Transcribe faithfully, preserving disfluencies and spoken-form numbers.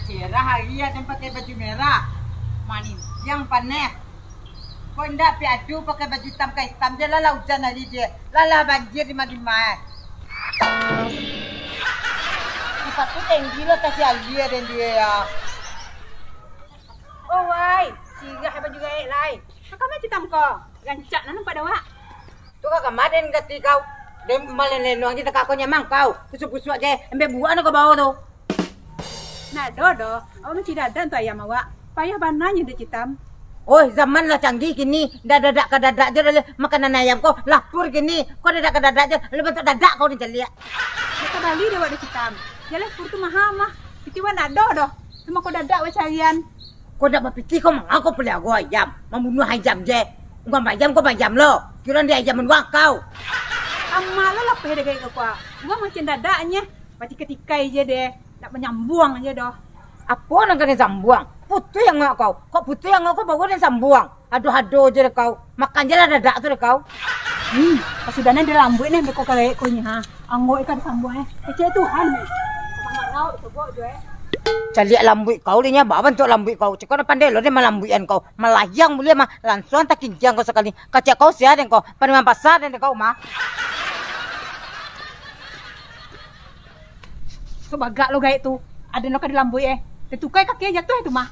Merah hari aden pakai baju merah. Manin yang paneh. Kok indak piadu pakai baju itam ka itam je lah, lah ujan hari je. Lah, lah banjir di ma-dima. Sipatu tinggi lah kasi alia den dia ya. Oh wai, sirah baju gaek lai. Kakak mah citam ko. Rancak nan nampak dawak. Tu kakak maden gati kau. Den malen-lenong je takako nyamang kau. Pusuak-pusuak je, embek buah nak kau bawa tu. Ndak doh, doh. Awak mancari dadak untuak ayam awak. Payah bana nyo dek citam. Oi, zaman lah canggih kini. Dah dadak ka dadak je dah leh. Makanan ayam ko lapur kini. Ko dadak ka dadak je. Lah bantuak dadak kau ni caliak. Dak tabali dek awak dek citam. Jaleh pur tu maha mah. Piti wak ndak doh doh. Cuma ko dadak wak carian. Ko dak bapiti ko manga ko paliaro ayam. Mambunuah ayam je. Unggang bayam ko bayam lo. Kiro di ayam manuang kau. Ama lo lapeh dek gaek kau. Unggang mancen dadak nye. Batikai-tikai je deh. Nak manyambuang je doh. Apo nan kanai sambuang? Putuih angok kau. Kok putuih angok kau baru den sambuang? Aduh-aduh je deh kau. Makan je lah dadak tu deh kau. Hmm, pasudahnyo dah lambuik nih beko karek ko nyo ha. Angok ikan sambuang eh. Kecek Tuhan nih. Abang nak lauk sobok jo eh. Caliak lambuik kau deh nya, ba bantuak lambuik kau. Ceko dah pandai lo deh malambuikan kau. Malayang buliah mah, langsuang takingkiang kau sakali. Kacek kau sia den kau, panuan pasar den kau mah. Tu bagak lo gaek tu. Aden lo ka dilambuik eh. Tetukai kaki jatuah tu mah.